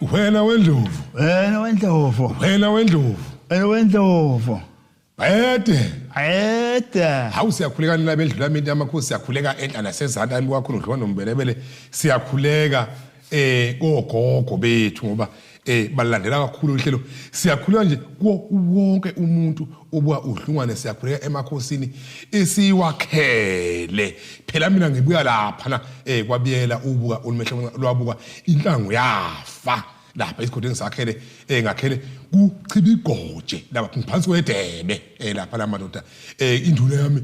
Wena wendlovu. Wena wendlovu. Wena wendlovu. Wena wendlovu. Bayede. Bayede. Hawu siyakhuleka nina bendlula minti amakhosi, siyakhuleka enhla nasezantsi ami kwakhulu udliwa nombelebele, siyakhuleka kogogo bethu ngoba balandela kakhulu uhlelo. Siyakhuleka nje kuwo wonke umuntu obuka udlungwane, siyakhuleka emakhosini esiwakhele. Phela mina ngibuya lapha na kwabiyela ubuka olumehlo lwabuka inhlangu yafa lapha isigodi engisakhele ngakhele kuchibigoje lapha ngiphansi kwedebe lapha la madoda induna yami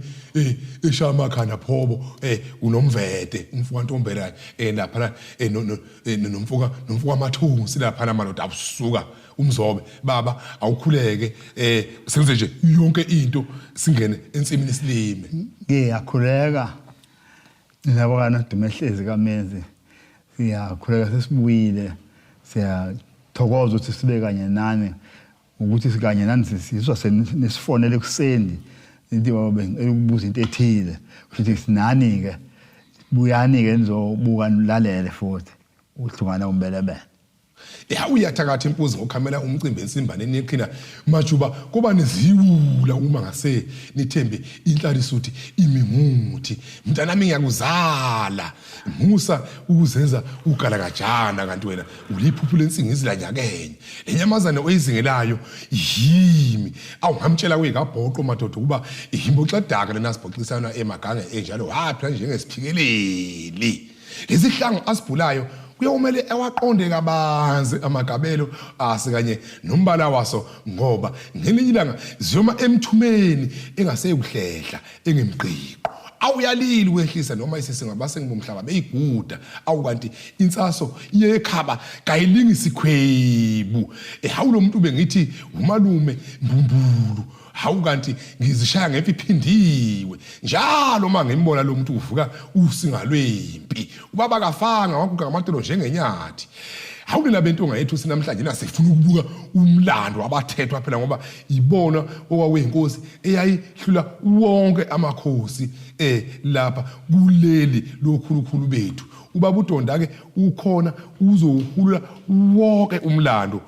eshaya amakhanda phobo unomvede umfuka ntombela lapha nomfuka nomfuka amathunzi lapha la madoda abusuka umzobe baba awukhuleke senze nje yonke into singene ensimini silime. Ngiyakhuleka nabo kaNodumehlezi kaMenzi, siyakhuleka sesibuyile, siyathokoza ukuthi sibe kanye nani, ukuthi sikanye nani sizwa nisifonele ekuseni nithi baba bengicela ukubuza into ethile, kusho sinani ke, buyani ke nizobuka nilalele futhi uhlukana umbelebele. Ya uyathakatha impuzi ngokhamela umcimbi ensimbaneni yeqhina majuba kuba niziwula uma ngase nithembe inhlalisuthi imimuthi mntanami ngiyakuzala musa ukuzenza ugalakajana kanti wena uliphuphu lensingizi lanyakenye lenyamazane oyizingelayo yimi awungamtshela kuyikabhoqo madoda ukuba ihimboxadaka lena sibhoxisana emagange enjalo waphila njengesiphikeleli. Lezihlangu asibhulayo kuyomele ewaqonde kabanzi amagabelo ase kanye nombala waso ngoba ngelinye ilanga ziyoma emthumeni engaseyukuhlehla engemgqiqo. Awuyalili ukwehlisa noma isisingabase ngibomhlaba beyiguda awu kanti insaso yekhaba kayilingisi khwebu. Hawu lo muntu bengithi umalume mbumbulu, hawu kanti ngizishaya ngempi iphindiwe njalo uma ngimbona lo muntu uvuka usinga lwempi. Ubaba kafanga waguga ngamatolo njengenyathi. Hawu nina bentonga yethu sinamhlanje nasifuna ukubuka umlando wabathethwa phela ngoba ibona okwakuyinkosi eyayihlula wonke amakhosi lapha kuleli lokhulukhulu bethu. Ubaba uDonda ke ukhona uzowuhulula wonke umlando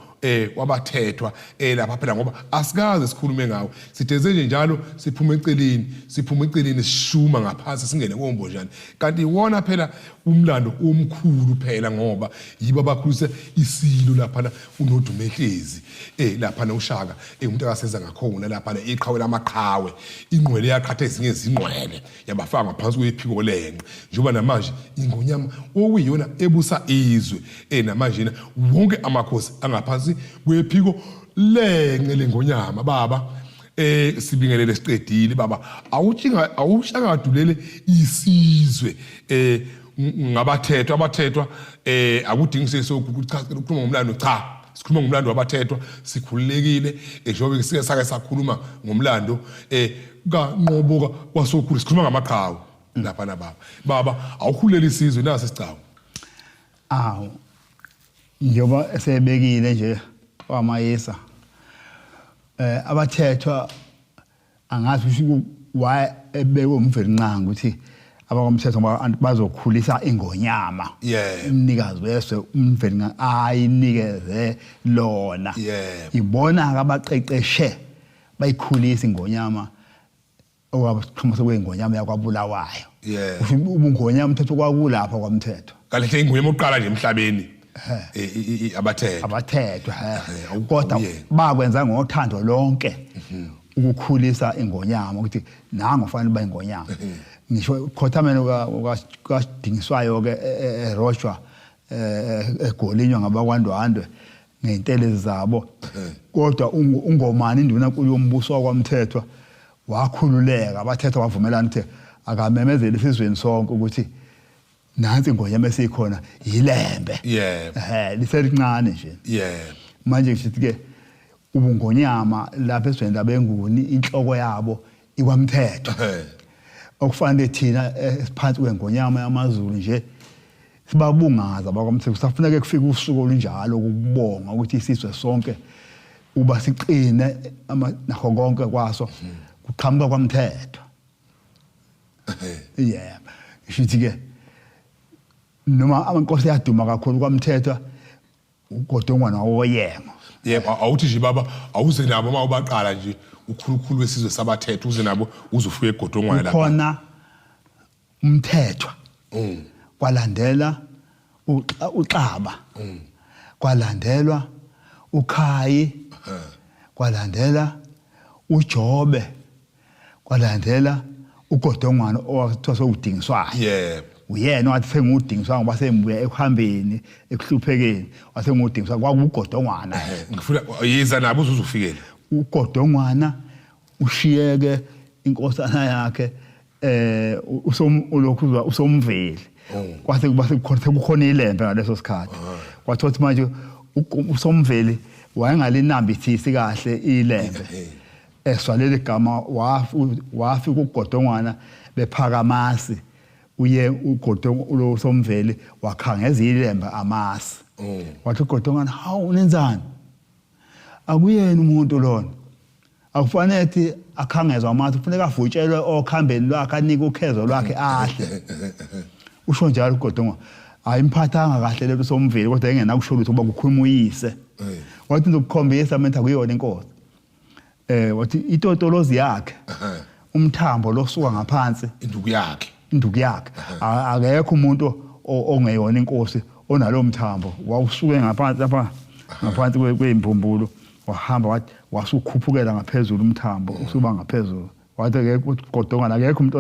wabathethwa lapha phela ngoba asikaze sikhulume ngawo, sideze nje njalo siphuma eceleni, siphuma eceleni sishuma ngaphansi singene kombonjane, kanti iwona phela umlando omkhulu phela ngoba yibo abakhulise isilo lapha uNodumehlezi lapha uShaka umuntu akasenza ngakhona lapha iqhawe lamaqhawe ingqwele yaqhatha ezinye izingqwele yabafaka ngaphansi kwephiko lenqe njengoba namanje ingonyama okuyiyona ebusa izwe namanje wonke amakhosi angaphansi kwephiko lenqe lengonyama. Baba sibingelele siqedile baba, awutshinga awushakadulele isizwe ngabathethwa abathethwa akudingi sesiyokukhuluma ngomlando, cha sikhuluma ngomlando wabathethwa sikhululekile njengoba sike sake sakhuluma ngomlando kaNqoboka kwaSokhulu, sikhuluma ngamaqhawe lapha na baba. Baba awukhulele isizwe nasi isicaba. Awu njengoba esebekile nje kwaMayisa abathethwa angazi ukuthi why ebekwe uMvelinqangi ukuthi abakwamthetho ngoba bazokhulisa ingonyama umnikazi weswe uMvelinqangi ayinikeze lona. Ibona abaqeqeshe bayikhulisa ingonyama okwaqhamuka sekuyingonyama yakwaBulawayo. Usho ubungonyama umthetho kwakulapha kwamthetho. Kahle ingonyama oqala nje emhlabeni abathethwa. Abathethwa kodwa bakwenza ngothando lonke ukukhulisa ingonyama ukuthi nango fanele ba ingonyama. Ngisho khothameni kaDingiswayo ke eroshwa egolinywa ngabakwandwandwe ngey'ntelezi zabo, kodwa uNgomane induna nkulu yombuso wakwaMthethwa wakhululeka, abathethwa bavumelana ukuthi akamemezele esizweni sonke ukuthi nansi ingonyama esikhona yilembe. Liselincane nje. Manje ngithi ke ubungonyama lapha esizweni labeNguni inhloko yabo ikwaMthethwa. Okufanele thina esiphansi kwengonyama yamaZulu nje sibabungaza abakwamthetho, kusafuneka kufike usuku olunjalo ukubonga ukuthi isizwe sonke uba siqine nakho konke kwaso kuqhamuka kwaMthethwa. Yebo, ngisho ukuthi ke noma amankosi yaduma kakhulu kwaMthethwa Ugodongwana woyengo. Yebo, awuthi nje baba awuze nabo uma ubaqala nje ukhulukhulu wesizwe sabathethe uze nabo uze ufike egodongwana lapha. Khona umthethwa. Kwalandela uXaba. Kwalandelwa uKhayi. Kwalandela uJobe. Kwalandela uGodongwana owathiwa sewudingiswayo. Yebo. Uyena owathi sengudingiswayo ngoba sembuya ekuhambeni ekuhluphekeni wasengudingiswayo kwakuGodongwana. Ngifuna yiza nabo uze ufikele. UGodongwana ushiyeke inkosana yakhe eh usom ulokhu usomveli. Oh. Kwase kuba sekukhona sekukhona ilembe ngaleso sikhathi. Kwathiwa ukuthi manje usomveli wayengalinambithisi kahle ilembe. Eswa leli gama wafika uGodongwana bephaka amasi uye uGodong lo Somveli wakhangeza ilembe amasi. Wathi uGodongwana hawu nenzani? Akuyena umuntu lona. Akufanele ukuthi akhangezwe amasi kufuneka avutshelwe okhambeni lwakhe anike ukhezo lwakhe ahle. Usho njalo uGodongwana. Ayimphathanga kahle lento Somveli kodwa engenakusho lutho ngoba kukhuluma uyise. Wathi ngizokukhombisa mina akuyona inkosi. Wathi itotolozi yakhe umthambo losuka ngaphansi induku yakhe induku yakhe akekho umuntu ongeyona inkosi onalo mthambo wawusuke ngaphansi lapha ngaphansi kweyimbumbulu wahamba wathi wasukhuphukela ngaphezulu umthambo usuba ngaphezulu wathi akekho uGodongwana akekho umuntu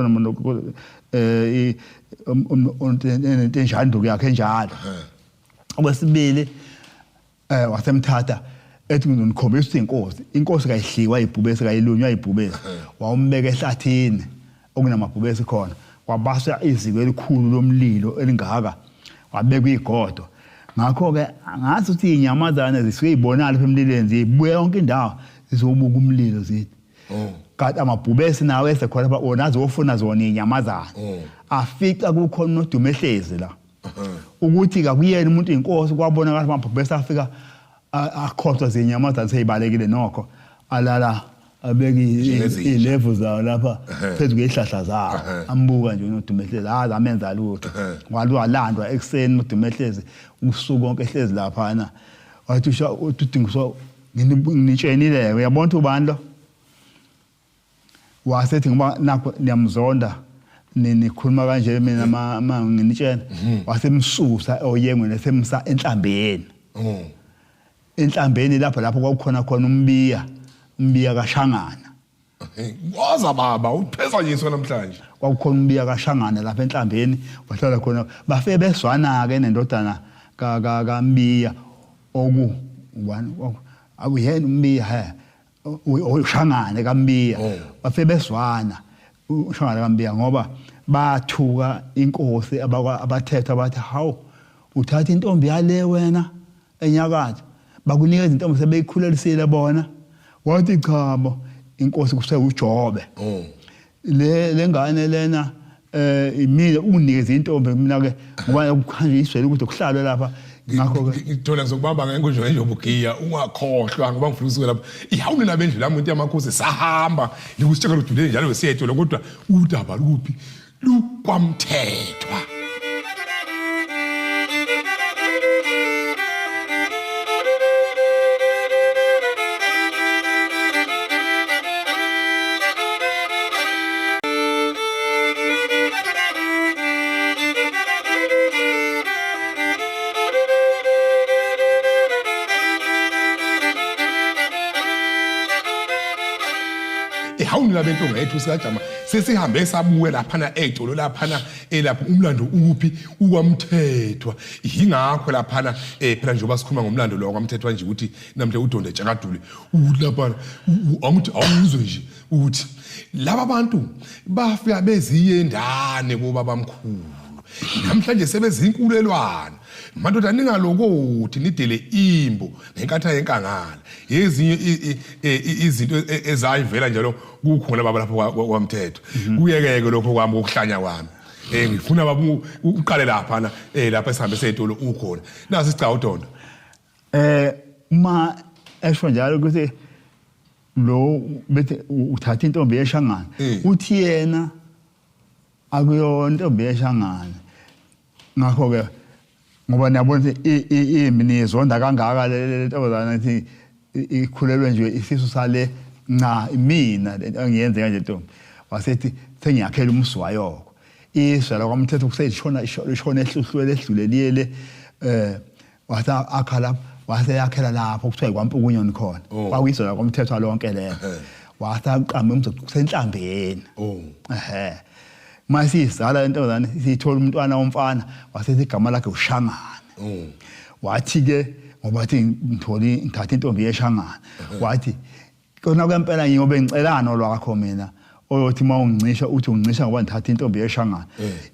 onomuntu enento enjalo induku yakhe enjalo. Okwesibili wasemthatha ethi ngizonikhombisa ukuthi inkosi inkosi kayidliwa ibhubesi kayilunywa ibhubesi wawumbeka ehlathini okunamabhubesi khona kwabaswa iziko elikhulu lomlilo elingaka wabekwa igodo. Ngakho ke ngathi ukuthi inyamazane zisuke izibonala lapha emlilweni zibuya yonke indawo zizobuka umlilo zithi. Kanti amabhubesi nawo esekhona lapha wona azofuna zona inyamazane. Afica kukhona uNodumehlezi la. Ukuthi kakuyena umuntu inkosi kwabonakala amabhubesi afika akhohlwa zinyamazane seyibalekile nokho alala abeka ilevu zawo lapha phezu kwezihlahla zawo ambuka nje uNodumehlezi aze amenza lutho. Walandwa ekuseni uNodumehlezi usuku konke ehlezi laphana wathi usha udingiswa nginitshenile uyabona ukuthi ubani lo wasethi ngoba nakho niyamzonda nikhuluma kanje mina ma nginitshena wasemsusa oyengweni esemsa enhlambeni. Enhlambeni lapho lapho kwakukhona khona umbiya umbiya kaShangana. Waza baba uphezanyiswa namhlanje. Kwakukhona umbiya kaShangana lapha enhlambeni wahlala khona bafike bezwana ke nendodana kaMbiya oku ubani akuyena uMbiya he uShangane kaMbiya. Bafike bezwana uShangane kaMbiya ngoba bathuka inkosi abathetha bathi hawu uthatha intombi yale wena enyakatho bakunikeza intombi sebeyikhulelisile bona. Wathi cha bo inkosi kuse uJobe. Le ngane lena imile unginikeza intombi mina ke ngoba kuhanjiswe ukuthi kuhlalwe lapha ngakho ke ngithola ngizokubamba ngenkonzo nje obugiya ungakhohlwa ngoba ngifuna usuke lapha ihawule nabendlu lami into yamakhosi sahamba likusitshela udulele njalo siyethola kodwa udaba luphi lukwamthethwa. Ehawuni labentonga yethu sikajama sesihambe sabuye laphana etolo laphana elapho umlando uphi ukwamthethwa yingakho laphana phela njengoba sikhuluma ngomlando lo kwamthethwa nje ukuthi namhle udonde tshakadule ukuthi laphana angithi awuzwe nje ukuthi laba bantu bafika beziyendane kobabamkhulu namhlanje sebezinkulelwana madoda ningalokothi nidele imbo ngenkatha yenkangala yezinye izinto ezayivela njalo kukhona baba lapho kwamthetho kuyekeke lokho kwami kokuhlanya kwami ngifuna baba uqale lapha na lapha esihambe setolo ukhona nasi isicaba udondo Uma esho njalo ukuthi lo bethi uthatha intombi yeshangana uthi yena akuyona intombi yeshangana ngakho ke Ngoba niyabona ukuthi imbi niyizonda kangaka le ntombazana ithi ikhulelwe nje isisu sale nca imina lento engiyenze kanje ntombi. Wasethi sengiyakhela umusi wayoko. Izwe lakwamthetho kuseyishona ishona ehluhlwele edlule liyele wathi akha lapho wase yakhela lapho kuthiwa kwampukunyoni khona. Oh. Kwakuyizwe lakwamthetho lonke lelo. Wathi aqambe umzi kusenhlambeni. Oh. Ehhe. Masizala intombazane sithola umntwana womfana wasethi igama lakhe uShangane. Oh. Wathi ke ngoba athi ngitholi ngithatha intombi yeShangane. Wathi kona kwempela ngiyobe ngicelana olwakho mina oyothi uma ungincisha uthi ungincisha ngoba ngithatha intombi yeShangane.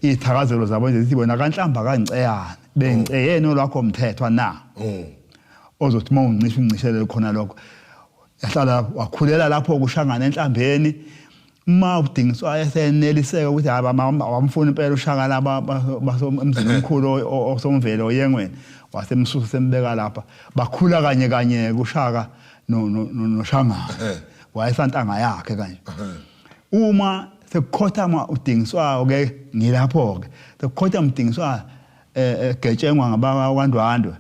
Izithakazelo zabo nje zithi wena kanhlamba kanceyana bengiceyene olwakho mthethwa na. Oh. Ozothi uma ungincisha ungincishele khona lokho. Yahlala wakhulela lapho kuShangane enhlambeni. Uma udingiswa eseneliseka ukuthi hayi abamfuni impela uShaka laba basemzini omkhulu osomvelo oyengweni wasemsusa sembeka lapha bakhula kanye kanye kuShaka noShangane wayesantanga yakhe kanje. Uma sekukhothama udingiswayo ke ngilapho ke sekukhothama udingiswa egetshengwa ngabakwaNdwandwe.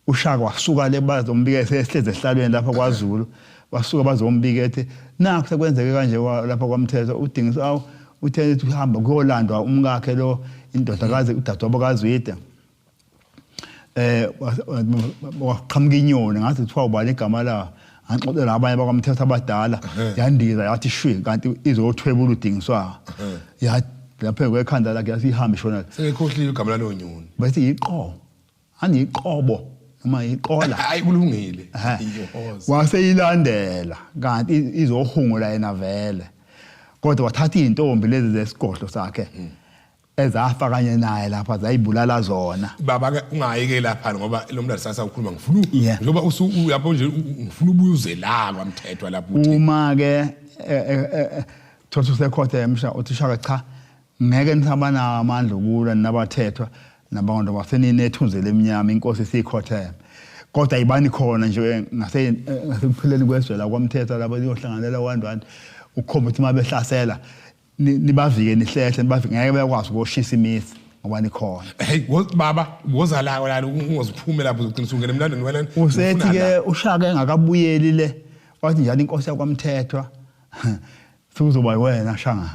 uShaka wasuka le bazombika esehlezi ehlalweni lapha kwaZulu basuka bazombika ethi nakho sekwenzeke kanje lapha kwaMthetho udingiswa uthe uthi uhamba kuyolandwa umkakhe lo indodakazi udadewabo kaZwide. Waqhamuka inyoni ngathi kuthiwa ubani igama la angixoxela abanye bakwaMthetho abadala yandiza yathi shwi kanti izothwebula udingiswa ya lapha kwekhanda lakhe yasihambe ishona. Sengikhohliwe igama lalo nyoni. Bese yiqobo aniqobo noma iqola. Hayi kulungile. Waseyilandela kanti izohungula yena vele. Kodwa wathatha izintombi lezi zesigodlo sakhe ezafa kanye naye lapha zayibulala zona. Baba ke ungayi ke lapha ngoba lo mntwana sasa ukhuluma ngifuna njengoba usu lapho nje ngifuna ubuze la kwaMthethwa lapho uthi uma ke thola usekhothe emsha uthi Shaka cha ngeke nisabanawo amandla okulwa nabathethwa nabantu baseninethunze lemnyama inkosi isikhothe. Kodwa ibani khona nje ngasekupheleni kwezwe la kwaMthethwa lapho liyohlanganela kwaNdwandwe ukhomba ukuthi mabehlasela nibavike nihlehle nibavike ngeke bekwazi ukushisa imizi ngoba nikhona. Hey baba woza la la ungoziphume lapho uzogcina usungena emlandweni wena. Usethi ke uShaka engakabuyeli le wathi njalo inkosi yakwaMthethwa sekuzoba wena Shangane.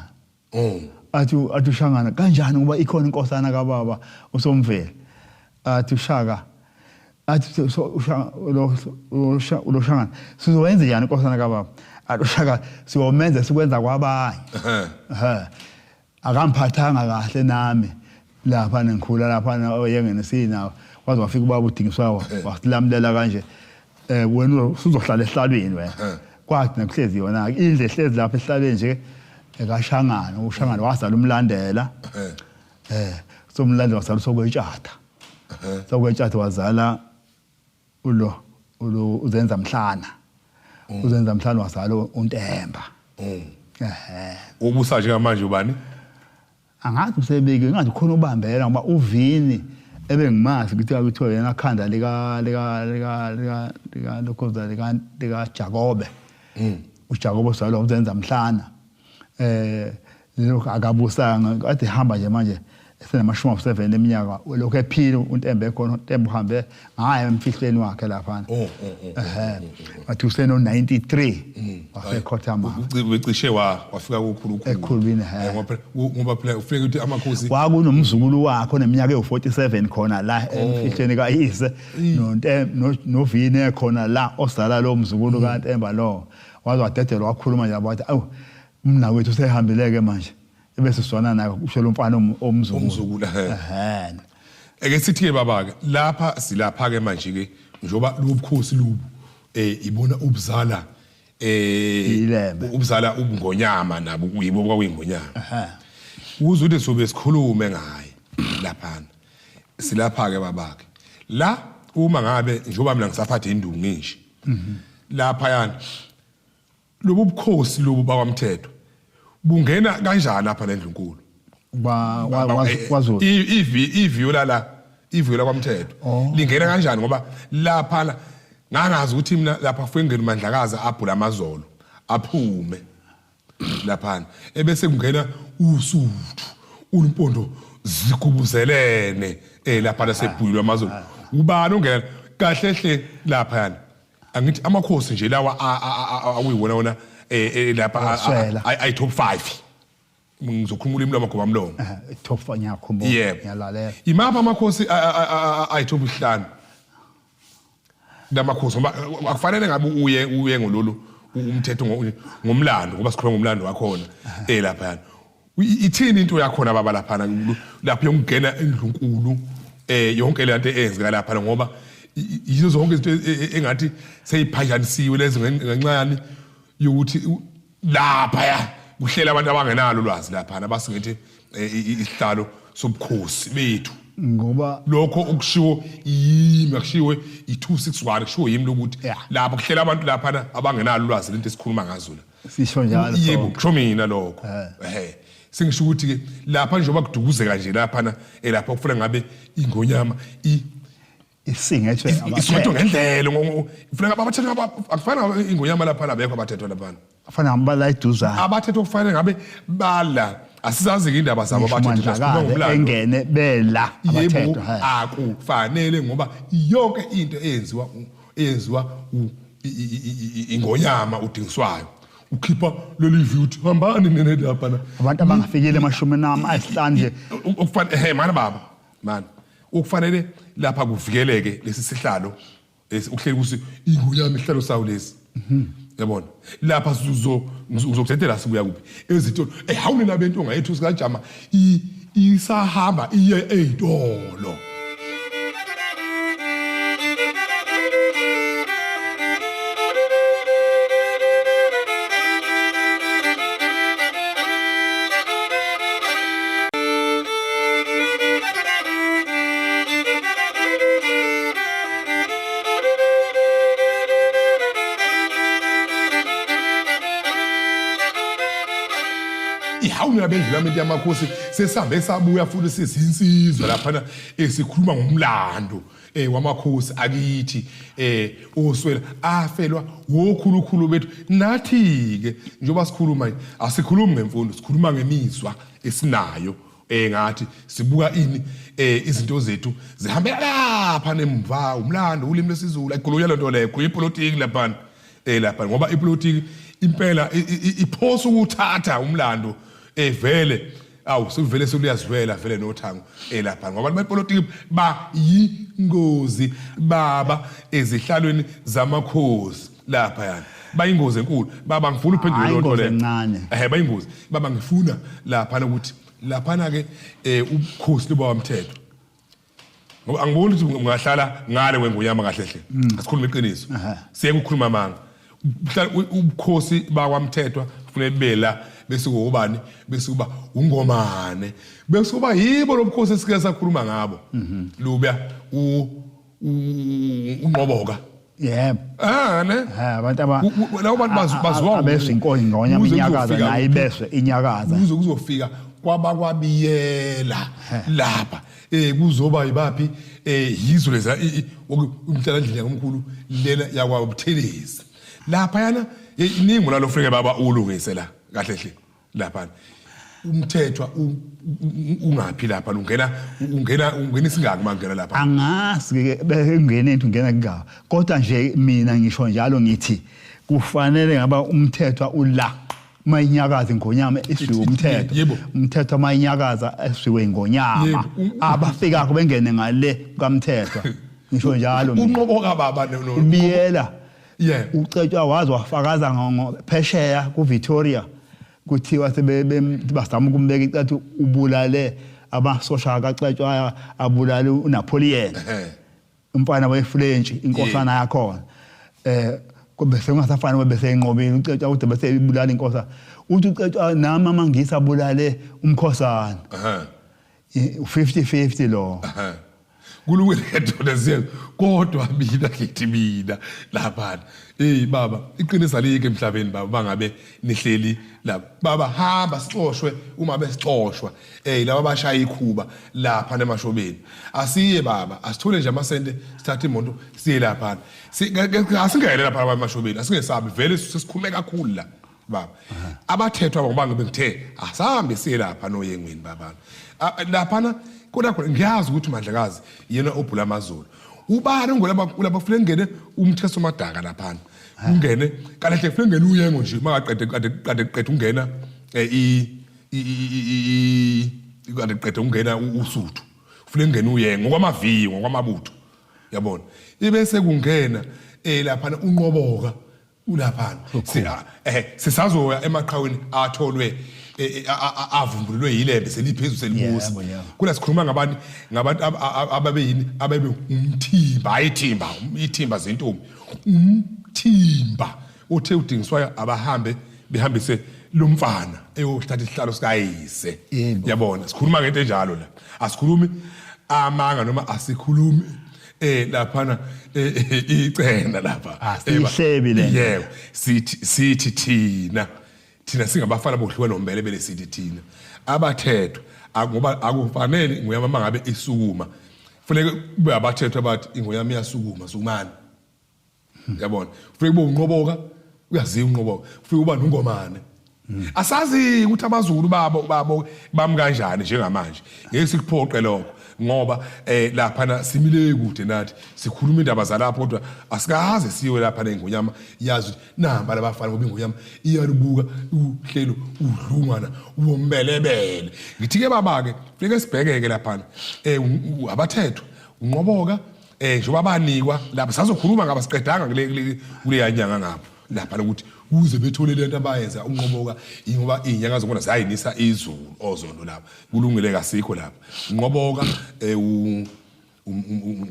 Oh. Athi uShangane kanjani ngoba ikhona inkosana kababa uSomveli. Athi uShaka athi lo Shangane sizowenza njani inkosana kababa? Athi uShaka siyomenza sikwenza kwabanye. Akamphathanga kahle nami lapha nengikhula lapha oyengene sinawo waze wafika ubaba udingiswa wasilamulela kanje wena usuzohlala ehlalweni wena. Kwathi nakuhlezi yona indle ehlezi lapha ehlalweni nje ekaShangane uShangane wazala umlandela. Somlandela wazala uSokwetshatha. Sokwetshatha wazala ulo uzenza mhlana. Uzenza mhlana wazala uNtemba. Ubusa nje manje ubani? Angathi usebeke ngathi khona ubambela ngoba uVini ebengimazi ukuthi akuthiwa yena khanda lika lika lika lika lika lokhoza lika lika Jakobe. uJakobe uzalwa uzenza mhlana. Lokho akabusanga kade ehamba nje manje esenamashumi awu-7 eminyaka lokho ephila uNtembe khona uNtembe uhambe ngaya emfihlweni wakhe lapha. Wathi useno 93 wasekhothama. Ucishe wafika kukhulu khulu. Ekhulwini Ngoba phela ufike ukuthi amakhosi kwakunomzukulu wakhe oneminyaka ewu47 khona la emfihlweni kayise noNtembe noVini khona la osala lo mzukulu kaNtemba lo waze wadedelwa wakhuluma nje wathi awu umna wethu usehambileke manje ebese sizwana naye usho lo mfana omzukulu. Umzukulu. Eke sithi ke baba ke lapha silapha ke manje ke njoba lobukhosi lobu ibona ubuzala ubuzala ubungonyama nabo kuyibo kwakuyingonyama. Uze uthi sobe sikhulume ngaye lapha. Silapha ke babake. La uma ngabe njoba mina ngisaphatha induku ngisho. Lapha yana lobu bukhosi lobu bakwaMthetho bungena kanjani lapha lendlunkulu? KwaZulu. Iviola la iviola kwaMthetho lingena kanjani ngoba lapha ngangazi ukuthi mina lapha kufike ngena uMandlakazi abhula amazolo aphume laphana ebese kungena uSuthu ulimpondo zigubuzelene lapha lasebhuyilwe amazulu. Ubani ongena kahle hle lapha yana? Angithi amakhosi nje lawa akuyiwona wona lapha ayi top 5. Ngizokhuluma ulimi lwamagoma mlomo. Top 5 ngiyakhumbula. Ngiyalalela. Imapha amakhosi ayi top 5? Lamakhosi ngoba akufanele ngabe uye ngololu umthetho ngomlando ngoba sikhuluma ngomlando wakhona lapha yana. Ithini into yakhona baba laphana lapho yokungena endlunkulu yonke le nto eyenzeka lapha ngoba yizo zonke izinto engathi seyiphanjanisiwe lezi ngenxa yani yokuthi lapha ya kuhlela abantu abangenalo ulwazi lapha abasingethe isihlalo sobukhosi bethu ngoba lokho okushiwo yimi akushiwe i-261 kushiwo yimi lokuthi lapha kuhlela abantu lapha abangenalo ulwazi lento esikhuluma ngazo la sisho njalo. Yebo, kusho mina lokho. Ehe, sengisho ukuthi ke lapha njengoba kudukuzeka nje lapha lapha kufuna ngabe ingonyama isingethwe isingethwe ngendlela kufuneka abathethwa akufanele ingonyama lapha labekho abathethwa lapha kufanele ngabe bala iduzane abathethwa kufanele ngabe bala asizazi indaba zabo abathethwa sikhuluma ngomlando engene bela abathethwa akufanele ngoba yonke into eyenziwa ingonyama udingiswayo ukhipha leli view uthi hambani nene lapha la abantu abangafikile emashumini ami ayisihlanu nje okufanele he mana baba mana okufanele lapha kuvikeleke lesi sihlalo ukuhleli kusi ingonyama isihlalo sawo lesi. Yabona lapha sizo ngizokudedela sibuya kuphi ezitolo hawu nina bento ngayethu sikajama isahamba iye ezitolo. Ihawu nina bendlula yamakhosi sesihambe sabuya futhi sisinsizwa laphana esikhuluma ngomlando wamakhosi akithi oswela afelwa wokhulukhulu bethu. Nathi-ke njengoba sikhuluma nje asikhulumi ngemfundo, sikhuluma ngemizwa esinayo ngathi sibuka ini izinto zethu zihambela lapha nemva umlando ulimi lwesiZulu ayikhulunywa lento leyo khulunywa ipolitiki lapha lapha ngoba ipolitiki impela iphosa ukuthatha umlando vele awu sivele seluyazwela vele nothango lapha ngoba bepolitiki bayingozi baba ezihlalweni zamakhosi lapha yani bayingozi enkulu baba ngifuna uphendule lonto le encane bayingozi baba ngifuna lapha ukuthi laphana ke ubukhosi loba wamthetho ngoba angiboni ukuthi ungahlala ngale kwengonyama kahle hle asikhulume iqiniso siye ukukhuluma amanga ubukhosi bakwamthethwa kufanele bela bese kuwubani bese kuba ungomane bese kuba yibo lobukhosi esike sakhuluma ngabo lubuya unqoboka yebo ne abantu aba labo bantu baziwa abeswe inkosi ngonyama inyakaza naye ibeswe inyakaza kuze kuzofika kwabakwabiyela lapha kuzoba yibaphi yizo leza umhlalendlini yakomkhulu lena yakwabuthelezi lapha yana iningi lalo funeke baba ulungise la kahle hle lapha umthethwa ungaphi lapha ungena ungena ungena isingaki mangena lapha angazi ke bengene into ungena kungaka kodwa nje mina ngisho njalo ngithi kufanele ngaba umthethwa ula mayinyakaza ingonyama isiwe umthetho umthetho mayinyakaza esiwe ingonyama abafikakho bengene ngale kukamthethwa ngisho njalo unqoboka baba ubiyela ucetshwa wazi wafakaza phesheya kuVictoria kuthiwa sebazama ukumbeka icala ubulale abasosha akacetshwa abulale uNapoleon umfana weFrench inkosana yakhona bese kungasafani bese enqobile ucetshwa ude bese ibulala inkosa uthi ucetshwa nami amangisi abulale umkhosana 50-50 lo kulungile ndoda siye kodwa mina ngithi mina lapha hey baba iqiniso alikho emhlabeni baba bangabe nihleli lapha baba hamba sixoshwe uma besixoshwa laba bashaya ikhuba lapha nemashobeni asiye baba asithole nje amasente sithathe imoto siye lapha asingene lapha emashobeni asingesabi vele sesikhulume kakhulu la baba abathethwa ngoba ngibe ngithe asambe siye lapha noyengweni baba Laphana kodwa khona ngiyazi ukuthi uMandlakazi yena obhula amaZulu. Ubani ongolaba kulapha kufanele kungene umthetho madaka laphana. Kungene kahle kufanele kungene uyengo nje makaqede kade kade qeda ungena eh, i i i kade qeda ungena usuthu. Kufanele kungene uyengo ngokwamaviyo ngokwamabutho. Yabona. Ibese kungena eh laphana unqoboka ulaphana eh sisazoya emaqhaweni atholwe eh, eh, avumbululwe yilembe seliphezulu selibusa kula sikhuluma ngabantu ngabantu ababeyini ababe umthimba hayi ithimba ithimba zintombi umthimba uthe udingiswayo abahambe behambise lomfana eyothatha isihlalo sikayise yabona sikhuluma ngento enjalo la asikhulumi amanga noma asikhulumi eh laphana eh, eh, icena lapha Asiyihlebi le nto. yebo sithi sithi thina thina singabafana bodliwa nombelebele sithi thina abathethwa ngoba akufanele ingonyama uma ngabe isukuma kufuneka kube abathethwa abathi ingonyama iyasukuma sukumani yabona kufuneka kube unqoboka uyaziwa unqoboka kufuneka uba nongomane asazi ukuthi abazukulu babo babo bami kanjani njengamanje ngeke sikuphoqe lokho ngoba eh lapha simile kude nathi sikhuluma indaba zalapho kodwa asikaze siwe lapha nengonyama yazi ukuthi namba labafana ngoba ingonyama iyalubuka uhlelo udlungwana uwombelebele ngithi ke baba ke funeka sibhekeke lapha eh abathethwa unqoboka eh njengoba banikwa lapha sazokhuluma ngaba siqedanga kule kuleya nyanga ngapha lapha lokuthi kuze bethole lento abayenza unqoboka ingoba izinyanga zokona zayinisa izulu ozondo lapha kulungile kasikho lapha unqoboka eh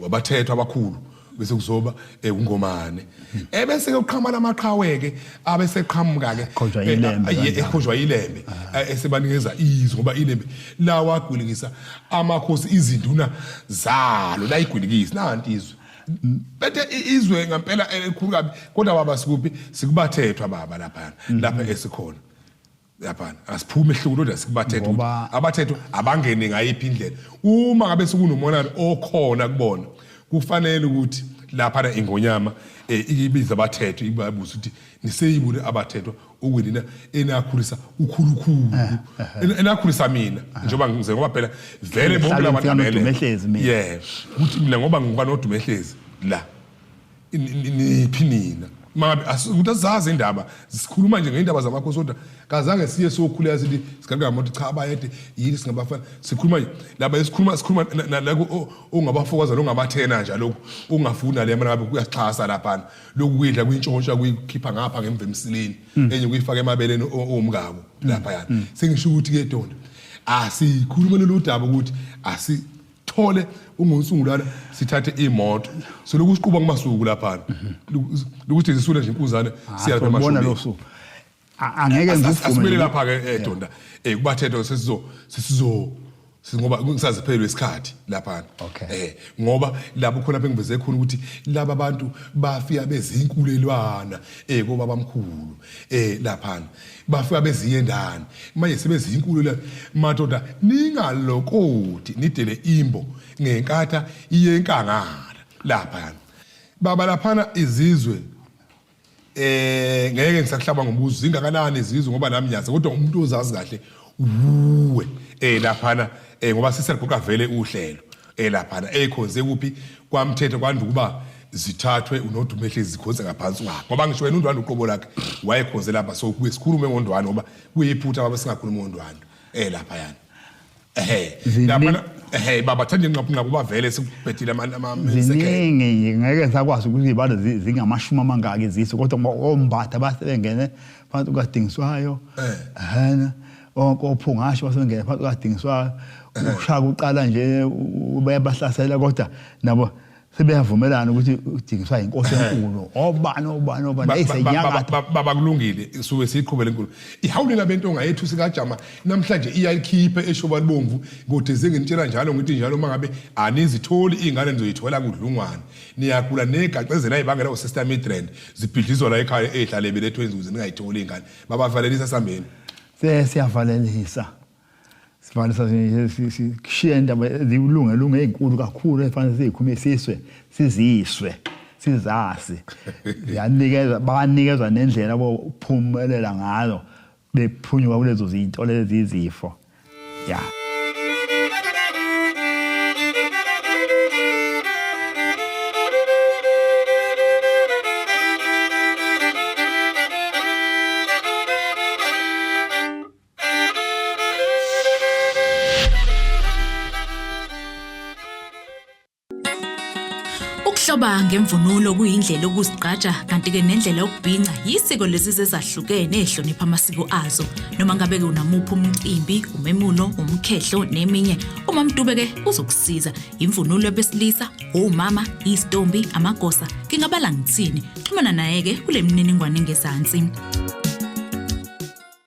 wabathethwa abakhulu bese kuzoba eh, ungomane ebese ke uqhamala amaqhawe ke abeseqhamuka ke Ekhonjwa ilembe kanjalo. ekhonjwa ilembe esebanikeza izwi ngoba ilembe lawagwilikisa amakhosi izinduna zalo layigwilikisa nanti izwe bethe izwe ngempela elikhulu kabi kodwa baba sikuphi sikubathethwa baba lapha lapha esikhona lapha asiphume ehluku kodwa sikubathetha ukuthi abathetho abangene ngayiphi indlela uma ngabe sekunomonakalo okhona kubona kufanele ukuthi lapha ingonyama eh, ibiza abathetho ibabuza ukuthi niseyibule abathethwa okwelina enakhulisa ukhulukhulu eh, eh, enakhulisa mina njengoba ngize ngoba phela vele bonke labantu vele yeah ukuthi mina ngoba ngikuba nodumehlezi la niphi nina mangabe ukuthi azazi indaba sikhuluma nje ngeindaba zamakhosi kodwa kazange siye sokhuleka sithi sigaqa ngamoto cha abayede yini singabafana sikhuluma nje laba esikhuluma sikhuluma la ongabafokaza longabathena nje lokhu ungafuna le mana ngabe kuyaxhasa laphana lokhu kuyidla kuyintshontsha kuyikhipha ngapha ngemva emsileni mm. enye kuyifaka emabeleni omkabo mm. lapha yana mm. sengisho ukuthi ke donda asikhulume lolu daba ukuthi asithole ungonsungulana sithathe imoto solokhu siquba kumasuku laphana lokuthi zisule nje inkuzane ah, siya lapha emashobeni angeke ngikuvume asibuyele lapha ke eh, Donda eh kubathetho sesizo sesizo ngoba ngisaziphelelwe isikhathi lapha eh ngoba lapho khona bengiveze khona ukuthi laba bantu bafika bezinkulelwana eh koba bamkhulu eh lapha bafika beziyendani manje sebezinkulelwana madoda ningalokoti nidele imbo ngenkatha iyenkangala lapha baba laphana izizwe eh ngeke ngisakuhlaba ngombuzo zingakanani izizwe ngoba nami ngiyazi kodwa umuntu ozazi kahle wuwe eh laphana eh ngoba siseligoqa vele uhlelo eh laphana ekhonze kuphi kwamthetho kwanda ukuba zithathwe unodumehlezi zikhonze ngaphansi kwakhe ngoba ngisho wena undwandwe uqobo lakhe wayekhonze lapha so kuye sikhulume ngondwane ngoba kuyiphutha baba singakhulumi ngondwane eh lapha yana ehe lapha ehe baba thanda inqaphu nqaphu bavele sikubhedile ama ama ziningi ngeke sakwazi ukuthi ibalo zingamashumi amangaki izizwe kodwa ombatha basebengene phansi kukadingiswayo eh. ehena onke ophungashe basebengene phansi kukadingiswayo ushaka uqala nje bayabahlasela kodwa nabo sebeyavumelana ukuthi udingiswa inkosi enkulu obani obani obani eyisenyakatho baba kulungile suke siyiqhubele enkulu ihawulela bentonga yethu sikajama namhlanje iyalikhipha eshoba libomvu ngodeze nginitshela njalo ngithi njalo uma ngabe anizitholi iy'ngane nizoyithola kudlungwane niyagula negaqezela ibangela osister midrand zibhidlizwa la ekhaya ey'hlale ebelethweni ukuze ningayitholi iy'ngane babavalelisa sambeni Sesiyavalelisa sivalisa sishiye indaba ezilungelunge ezinkulu kakhulu efanele sizikhulume siswe siziswe sizazi ziyanikeza banikezwa nendlela abophumelela ngayo bephunyuka kulezo zinto lezi izifo ya yeah. Ukuhloba ngemvunulo kuyindlela yokuzigqaja kanti-ke nendlela yokubhinca yisiko lezizwe ezahlukene ezihlonipha amasiko azo. Noma ngabe-ke unamuphi umcimbi, umemulo, umkhehlo neminye, uMamDube-ke uzokusiza. Imvunulo yabesilisa, omama, izitombi, amagosa, ngingabala ngithini. Xhumana naye-ke kule mininingwane engezansi.